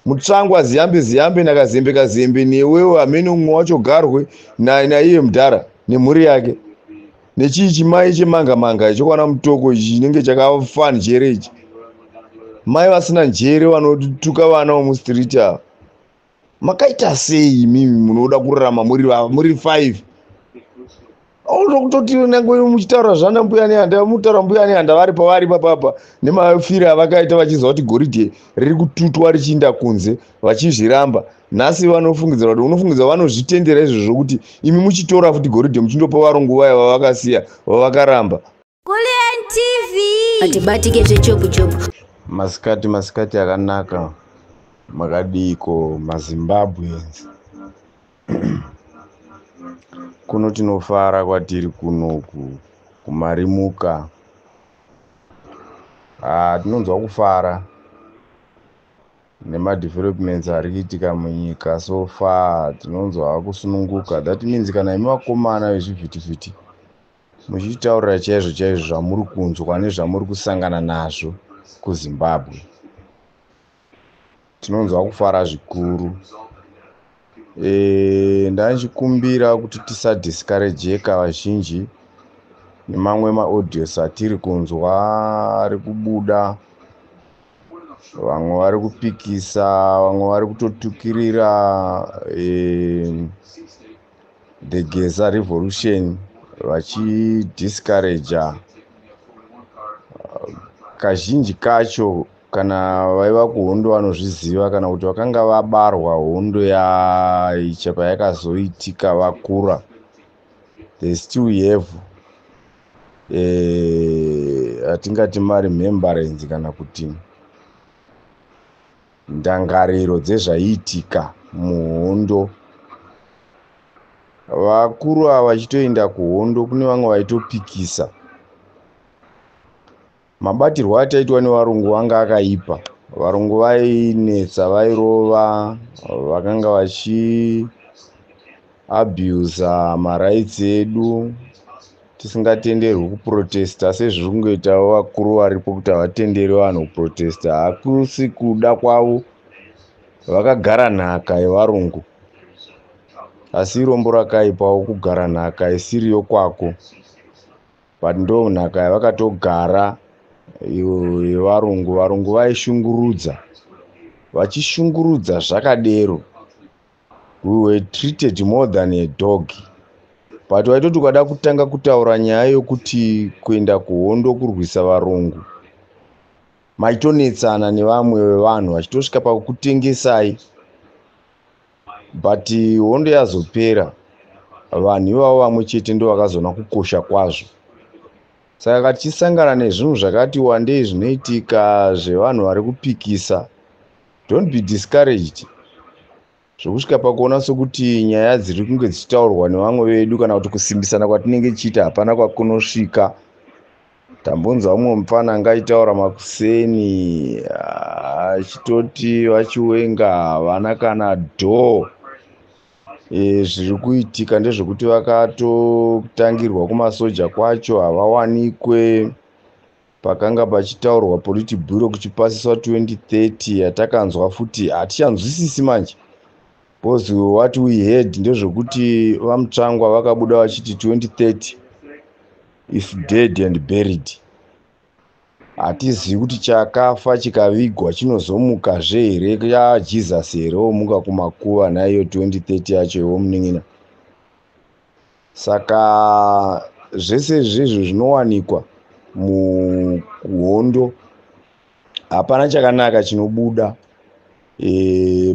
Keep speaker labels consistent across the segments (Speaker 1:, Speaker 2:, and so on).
Speaker 1: Mutsvangwa, Ziyambi Ziyambi naKazembe Kazembe, newewo hamene umwe wacho Garwe, naiye mudhara nemhuri yake, nechii chimai chemanga manga chokwana Mutoko chinenge chakafa njere ichi, mai vasina njere vanotuka vana vomustreet ava. Makaita sei imimi munoda kurarama muri 5? Kutoti nyange muchitaura zvana Mbuya Nehanda, mutaura Mbuya Nehanda vari pavari papapa nemafiro avakaita, vachiziva kuti goridhe riri kututwa richiinda kunze, vachizviramba. Nhasi vanofungidzira kuti, unofungidzira vanozvitendera izvozvo kuti imi muchitora futi goridhe muchindopa varungu vaya vavakasiya, vavakaramba?
Speaker 2: Kulliant TV.
Speaker 3: Atibatike zvechopu chopu.
Speaker 1: Masikati, masikati akanaka. Makadiko maZimbabweans? Kuno tinofara kwatiri kunoku kumarimuka. Ah, tinonzwa kufara nemadevelopments ari kuitika munyika so far. Tinonzwa kusununguka. That means kana imi vakomana vezvivhitivhiti muchitaurira chaizvo chaizvo zvamuri kunzwa nezvamuri kusangana nazvo kuZimbabwe, tinonzwa kufara zvikuru. Ndachikumbira kuti tisadiscourageka vazhinji nemamwe maaudios atiri kunzwa ari kubuda. Vamwe vari kupikisa, vamwe vari kutotukirira the Geza revolution, vachidiscouraja. Kazhinji kacho kana vaiva kuhondo vanozviziva, kana kuti vakanga vabarwa hondo yaicha payakazoitika vakura, they still have atingati maremembrance kana kuti ndangariro dzezvaiitika muhondo. Vakuru ava vachitoenda kuhondo, kune vamwe vaitopikisa mabatirwo ataitwa nevarungu. Vanga akaipa. Varungu vainetsa, vairova, vakanga vachiabusa marights edu, tisingatenderwi kuprotesta sezviri kungoitawo vakuru varipo, kuti havatenderi vanhu kuprotesta. Hakusi kuda kwavo, vakagara nhaka yevarungu. Asi irombo rakaipawo kugara nhaka isiri yokwako, but ndo nhaka yavakatogara yevarungu. Varungu vaishungurudza, vachishungurudza zvakadero. We were treated more than a dog, but waitoti ukada kutanga kutaura nyaya yokuti kuenda kuhondo kurwisa varungu, maitonetsana nevamwe vevanhu, vachitosvika pakukutengesai. But hondo yazopera, vanhu ivavo vamwe chete ndo vakazoona kukosha kwazvo. Saka katichisangana nezvinhu zvakati wandei zvinoitika zvevanhu vari kupikisa, don't be discouraged zvokusvika pakuona sokuti nyaya dziri kunge dzichitaurwa nevamwe vedu kana kuti kusimbisana kwatinenge tichiita hapana kwakunosvika. Tambonzwa mumwe mufana anga achitaura makuseni achitoti VaChiwenga havana kana dhoo. Zviri kuitika ndezvekuti vakatotangirwa kumasoja kwacho, havawanikwe. Pakanga pachitaurwa Politburo kuchipasiswa 2030 yatakanzwa futi, hatichanzwisisi manje, because what we heard ndezvekuti VaMutsvangwa vakabuda vachiti 2030 is dead and buried. Hatizivi kuti chakafa chikavigwa chinozomukazve here, yaJesus here womuka kumakuva naiyo 2030 yacho iwo munin'ina. Saka zvese zvezvo zvinowanikwa muhondo, hapana chakanaka chinobuda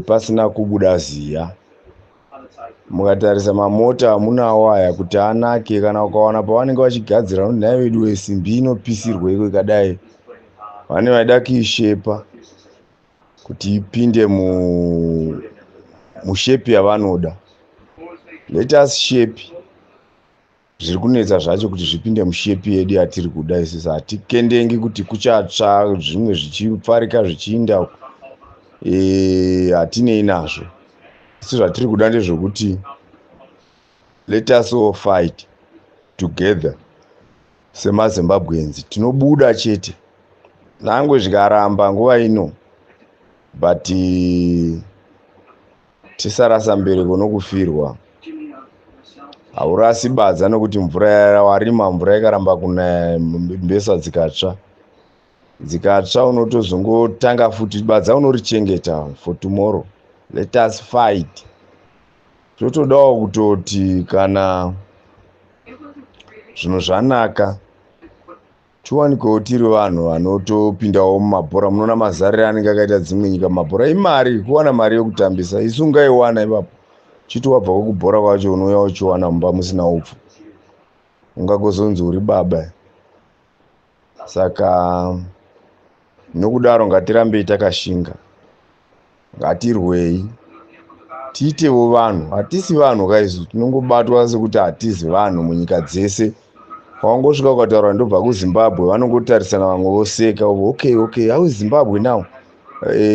Speaker 1: pasina kubuda ziya. Mukatarisa mamota amunawo aya kuti anake, kana ukawana pavanenge vachigadzira, unoti, "Nhai vedu, wesimbi inopisirweiko ikadai?" Vane vaida kuishepa kuti ipinde mushape yavanoda. Let us shape zviri kunetsa zvacho kuti zvipinde mushape yedu yatiri kuda isusu. Hatikendengi kuti kuchatsva, zvimwe zvichipfarika zvichiinda, hatinei nazvo. Asi zvatiri kuda ndezvekuti let us all fight together semaZimbabweans. Tinobuda chete, nangwe zvikaramba nguva ino. But tisarasa mbereko nokufirwa. Haurasi badza nokuti mvura warima, mvura ikaramba kunaya, mbesa dzikatsva, dzikatsva, unotozongotanga futi. Badza unorichengeta for tomorrow. Let us fight. Totodawo kutoti kana zvinhu zvanaka, tiwanikewo tiri vanhu vanotopindawo mumabhora. Munoona mazariro anenge akaita dzimwe nyika mumabhora. Imari, kuwana mari yekutambisa. Isu ungaiwana ipapo chiti wabva kwekubhora kwacho, unouya uchiwana mumba musina upfu, ungagozonzi uri baba. Saka nokudaro ngatirambei takashinga, ngatirwei, tiitewo vanhu. Hatisi vanhu kaisu, tinongobatwa sekuti hatisi vanhu munyika dzese. Wangosvika ukataura, "Ndobva kuZimbabwe," vanongotarisana, vamwe voseka. Okay, how is Zimbabwe now?"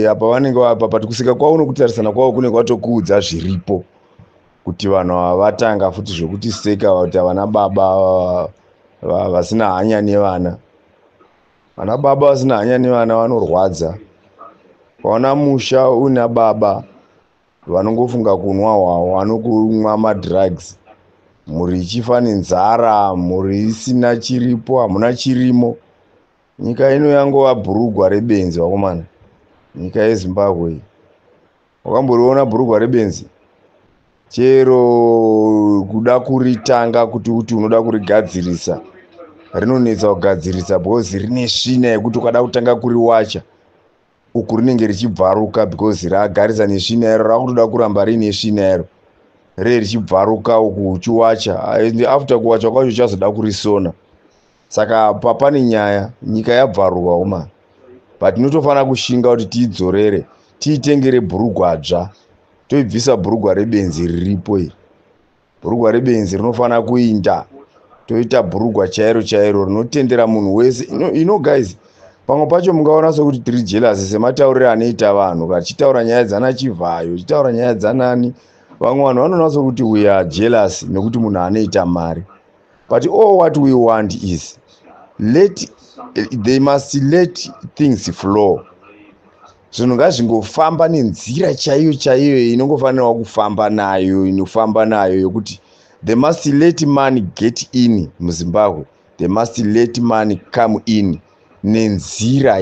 Speaker 1: Apa vanenge apa, but kuseka kwavo nokutarisana kwavo kunenge kwatokuudza zviripo, kuti vanhu ava vatanga futi zvokutiseka, kuti havana baba, vasina hanya nevana. Vana baba vasina hanya nevana vanorwadza. Waona musha una baba vanongofunga kunwa hwahwa nokumwa madrugs, mhuri ichifa nenzara, mhuri isina chiripo, hamuna chirimo. Nyika ino yangova bhurugwa rebenzi, vakomana. Nyika yeZimbabwe, wakamboriona bhurugwa rebenzi? Chero kuda kuritanga kuti unoda kurigadzirisa, rinonetsa kugadzirisa, because rine svina yekuti ukada kutanga kuriwacha uku, rinenge richibvaruka, because ragarisa nesvina iro, rakutoda kuramba riine svina iro ree richibvaruka uku uchiwacha. After kuwacha kwacho, uchazoda kurisona. Saka papane nyaya, nyika yabvaruka uma, but tinotofanira kushinga kuti tiidzorere, tiitengere bhurugwa dzva, toibvisa bhurugwa rebenzi riripo iri. Bhurugwa rebenzi rinofanira kuinda, toita bhurugwa chairo chairo rinotendera munhu wese. You know guys, pamwe pacho mungaona sekuti tiri jealous, sematauriro anoita vanhu vachitaura nyaya dzana Chivhayo, chitaura nyaya dzanani. Vamwe vanhu vanoona sekuti we are jealous nekuti munhu anoita mari. But all what we want is they must let things flow. Zvinhu ngazvingofamba nenzira chaiyo chaiyo inongofanirwa kufamba nayo, inofamba nayo, yokuti they must let money get in muZimbabwe. They must let money come in nenzira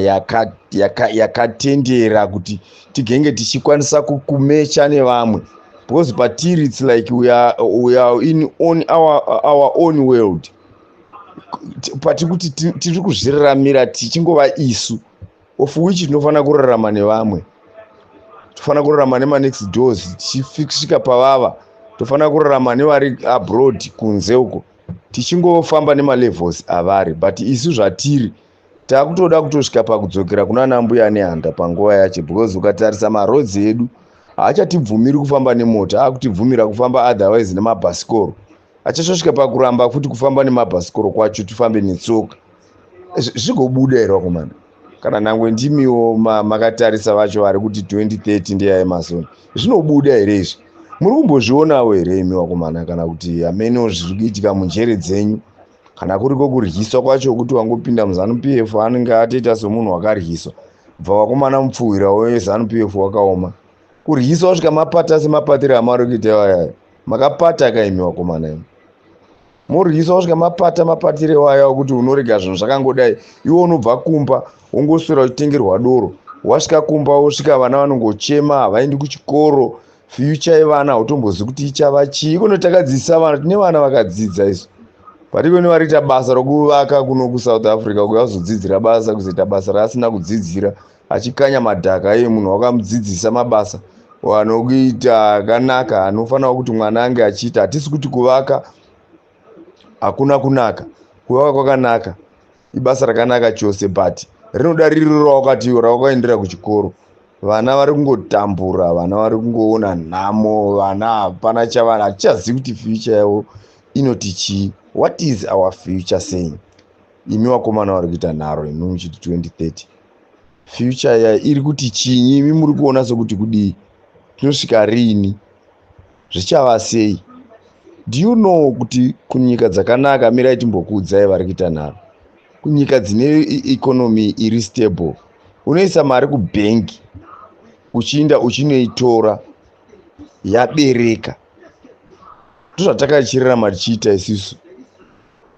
Speaker 1: yakatendera kuti tigenge tichikwanisa kumecha nevamwe, because patiri it's like we are in on our own world, pati kuti tiri kuzviraramira tichingova isu, of which tinofanira kurarama nevamwe. Tofanira kurarama nemanext doors, tichisvika pavava. Tofanira kurarama nevari abroad, kunze uko, tichingofamba nemalevels avari. But isu zvatiri, taakutoda kutosvika pakudzokera kuna nambuya nehanda panguva yacho, because ukatarisa maroads edu, haachatibvumiri kufamba nemota, akutibvumira kufamba otherwise nemabhasikoro. Achasvosvika pakuramba futi kufamba nemabhasikoro kwacho, tifambe netsoka. Zvigobuda here, vakomana? Kana nangwe ndimiwo makatarisa vacho vari kuti 2030 ndeyaEmmerson, zvinobuda here izvi? Muri kumbozvionawo here imi, vakomana, kana kuti hameno zviri kuitika munjere dzenyu? Kana kuriko kuryiswa kwacho, kuti wangopinda muZANU PF, anenge atoita semunhu wakaryiswa. Bva vakomana, mupfuhwira weZANU PF wakaoma kuryiswa kusvika mapata semapatiro amari kuita wayaya. Makapata kaimi, vakomana imi. Moryiswa kusvika mapata mapatiro waya okuti unorega zvinhu zvakangodai. Iwe unobva kumba, wongoswera uchitengerwa doro. Wasvika kumba, wosvika vana vanongochema, havaendi kuchikoro. Future yevana hautombozivi kuti ichava chii. Kuno takadzidzisa vana, tine vana vakadzidza isu, but iko nevari basa rokuvaka kuno kuSouth Africa, kuvazodzidzira basa, kuzoita basa raasina kudzidzira, achikanya madhaka. Iye munhu wakamudzidzisa mabasa anokuita akanaka, anofanira kuti mwana ange achiita. Hatisi kuti kuvaka hakuna kunaka. Kuvaka kwakanaka, ibasa rakanaka chose, but rinoda riri rawakati rawakaendera kuchikoro. Vana vari kungotambura, vana vari kungoona nhamo, vana hapana chavana. Hatichazivi kuti future yavo inoti chii. What is our future saying? Imi vakomana vari kuita nharo, imi muchiti 2030, future ya iri kuti chinyi? Imi muri kuona sekuti kudii? Tinosvika riini? Zvichava sei? Do you know kuti kunyika dzakanaka, mirai timbokuudzai vari kuita nharo, kunyika dzine economy iri stable, unoisa mari kubhengi. Uchiinda uchinoitora yabereka. Ndozvatakachirarama tichiita isusu.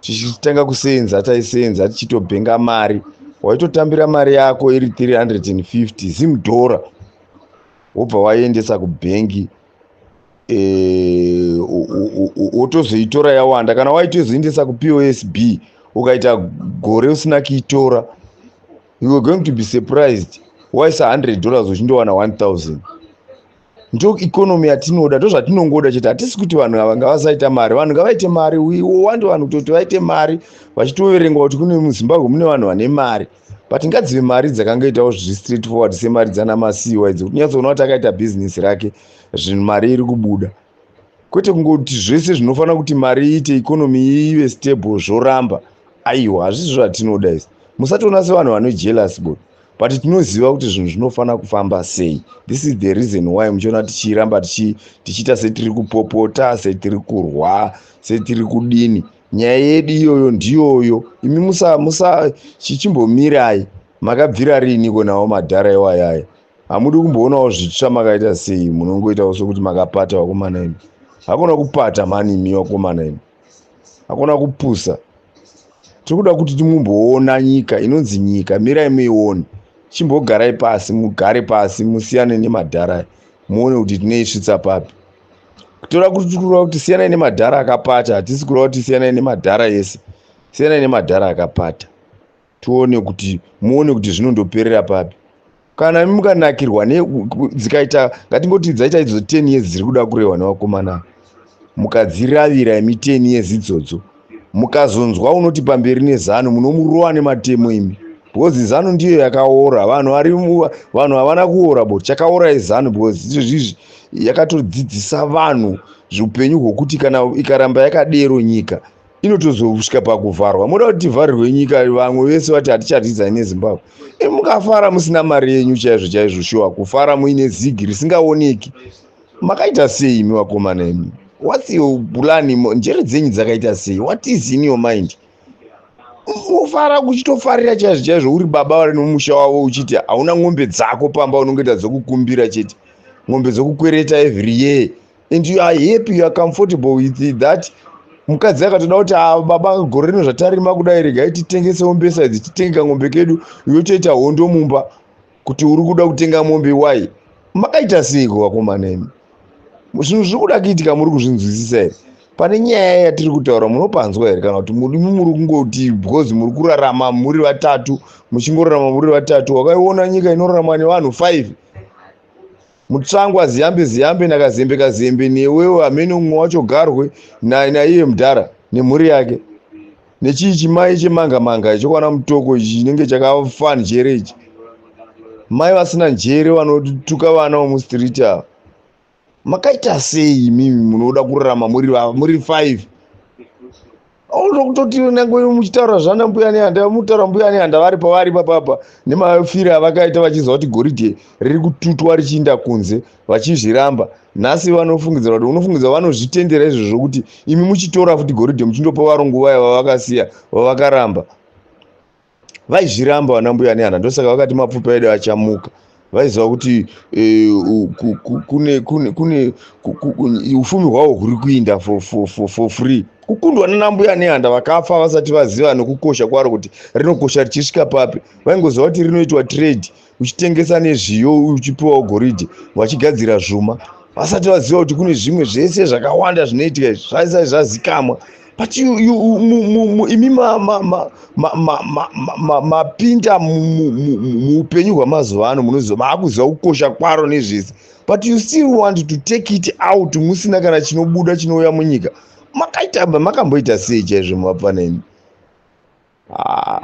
Speaker 1: Tichitanga kuseenza, taiseenza tichitobhenga mari. Waitotambira mari yako iri 350 zimudhora, wobva waendesa kubhengi, wotozoitora yawanda. Kana waitozoendesa kuPOSB, ukaita gore usina kuitora, you were going to be surprised. Waisa $100, uchindowana 1000. Ndo economy yatinoda, ndo zvatinongoda chete. Hatisi kuti vanhu ava ngavasaita mari. Vanhu ngavaite mari. We want vanhu kutoti vaite mari, vachitoverengwa kuti kune muZimbabwe mune vanhu vane mari. But ngadzive mari dzakangoitawo zviri straight forward, semari dzana Masiyiwa idzi, kuti unyatsoona kuti akaita bhizinesi rake, zvinhu, mari iri kubuda, kwete kungoti zvese zvinofanira kuti mari iite, economy ive stable, zvoramba. Aiwa, hazvisi zvatinoda izvi. Musatoona sevanhu vane jealous but tinoziva kuti zvinhu zvinofanira kufamba sei. This is the reason why muchiona tichiramba tichiita setiri kupopota, setiri kurwa, setiri kudini. Nyaya yedu iyoyo ndiyoyo. Imi musa chichimbomirai. Makabvira riiniko nawo madhara iwayaya? Hamudi kumboonawo zvitsva. Makaita sei? Munongoitawo sokuti makapata, vakomana imi. Hakuna kupata mani imi, vakomana imi. Hakuna kupusa. Tiri kuda kuti timumboona nyika inonzi nyika. Mirai muione. Chimbogarai pasi, mugare pasi, musiyane nemadhara, muone kuti tinoisvitsa papi. Tora kuti kureva kuti siyanai nemadhara akapata, hatisi kureva kuti siyanai nemadhara ese. Siyanai nemadhara akapata, tione kuti, muone kuti zvinondoperera papi. Kana imi mukanakirwa dzikaita, ngatingoti dzaita idzo 10 years dziri kuda kurehwa nevakomana, mukadziravira imi 10 years idzodzo, mukazonzwa unoti pamberi neZANU, munomurova nematemo imi, because ZANU ndiyo yakaora. Vanhu vari, vanhu havana kuora, but chakaora iZANU, because izvozvizvi yakatodzidzisa vanhu zvupenyu hwokuti kana ikaramba yakadero, nyika inotozosvika pakuvharwa. Moda kuti tivharirwe nyika, vamwe vese vati hatichadyidzani neZimbabwe? Mukafara musina mari yenyu chaizvo chaizvo, shuwa kufara muine zigi risingaoneki. Makaita sei imi, vakomana imi? What's your plan? Njere dzenyu dzakaita sei? What is in your mind? Ufara kuchitofarira chaizvo chaizvo, uri baba vari nomusha wavo, uchiti hauna ng'ombe dzako pamba, unongoita dzokukumbira chete, ng'ombe dzokukwereta every year, and you are happy, you are comfortable with that. Mukadzi akatoda kuti, "Ah, baba, gore rino zvatarima kudai, regai titengesewo mbesa idzi, titenge kang'ombe kedu," yotoita hondo mumba kuti uri kuda kutenga mombe. Wai, makaita seiko, vakomana imi? Zvinhu zviri kuda kuitika, muri kuzvinzwisisa here? Pane nyaya yatiri kutaura, munopanzwa here? Kana kuti imi muri kungoti because muri kurarama muri vatatu, muchingorarama muri vatatu? Wakaiona nyika inorarama nevanhu 5? Mutsvangwa, Ziyambi Ziyambi, naKazembe Kazembe, newewo hamene umwe wacho, Garwe, naiye mudhara nemhuri yake, nechii chimai chemanga manga chokwana Mutoko ichi chinenge chakafa njere ichi, mai vasina njere vanotuka vana vomustreet ava. Makaita sei imimi munoda kurarama muri 5? Kutoti nyange muchitaura zvana Mbuya Nehanda, mutaura Mbuya Nehanda vari pavari papapa nemafiro avakaita, vachiziva kuti goridhe riri kututwa richiinda kunze, vachizviramba. Nhasi vanofungidzira kuti, unofungidzira vanozvitendera izvozvo, kuti imi muchitora futi goridhe muchindopa varungu vaya vavakasiya, vavakaramba? Vaizviramba vana Mbuya Nehanda. Ndosaka vakati mapfupa edu achamuka. Vaiziva kuti kune ufumi hwavo huri kuinda for free. Kukundwa nana Mbuya Nehanda vakafa vasati vaziva nokukosha kwaro, kuti rinokosha richisvika papi. Vaingoziva kuti rinoitwa trade, uchitengesa nezviyo uchipiwawo goridhe, vachigadzira zvuma, vasati vaziva kuti kune zvimwe zvese zvakawanda zvinoitika. Izvi zvaisati zvazikamwa. But imi mapinda muupenyu hwamazuva ano, munoziva, maakuziva kukosha kwaro nezvese, but you still want to take it out musina kana chinobuda chinouya munyika. Makaita, makamboita sei chaizvo, mapfana imi? Ah.